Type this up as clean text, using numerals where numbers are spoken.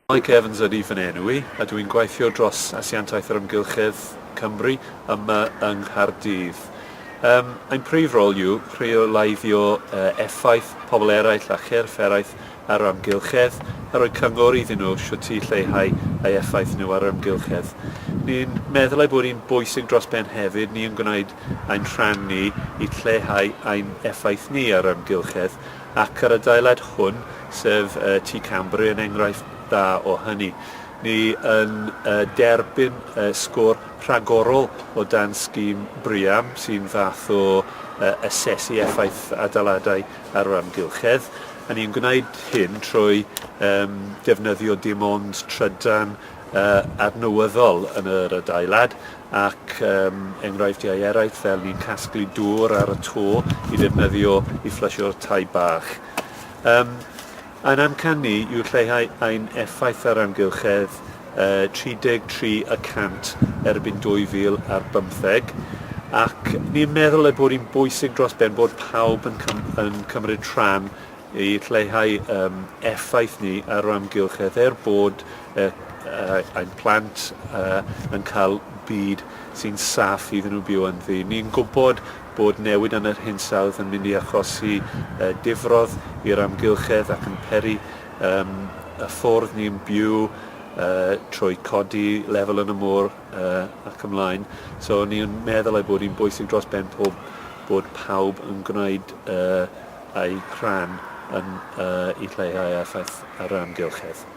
Mike Evans ydy fy enw i, a dw i'n gweithio dros Asiantaeth yr Amgylchedd Cymru yma yng Nghaerdydd. Um, ein prif rôl yw rheoleiddio uh, effaith pobl eraill a chyrff eraill ar yr amgylchedd a rhoi cyngor iddyn nhw shwt i lleihau eu effaith nhw ar yr amgylchedd. Ni'n meddwl ei bod hi'n bwysig dros ben hefyd, ni yn gwneud ein rhan ni i lleihau ein effaith ni ar yr amgylchedd Ac yr adeilad hwn, sef Tŷ Cambri, yn enghraifft dda o hynny. Ni yn derbyn sgôr rhagorol o dan sgîm BREEAM, sy'n fath o asesu effaith adeiladau ar yr amgylchedd. A ni'n gwneud hyn trwy defnyddio dim ond trydan adnewyddol yn yr adeilad ac um, enghreifftiau eraill fel ni'n casglu dŵr ar y to i ddefnyddio i fflysio'r tai bach. Um, ein amcan ni yw lleihau ein effaith ar amgylchedd uh, 33 y cant erbyn 2015 ac ni'n meddwl ei bod hi'n bwysig dros ben bod pawb yn, cym yn cymryd rhan i lleihau um, effaith ni ar yr amgylchedd er bod uh, uh, ein plant uh, yn cael byd sy'n saff iddyn nhw byw ynddi. Ni'n gwybod bod newid yn yr hinsawdd yn mynd i achosi uh, difrodd i'r amgylchedd ac yn peri um, y ffordd ni'n byw uh, trwy codi lefel yn y môr uh, ac ymlaen. So ni'n meddwl ei bod hi'n bwysig dros ben pob bod pawb yn gwneud uh, eu rhan yn i lleihau effaith ar yr amgylchedd.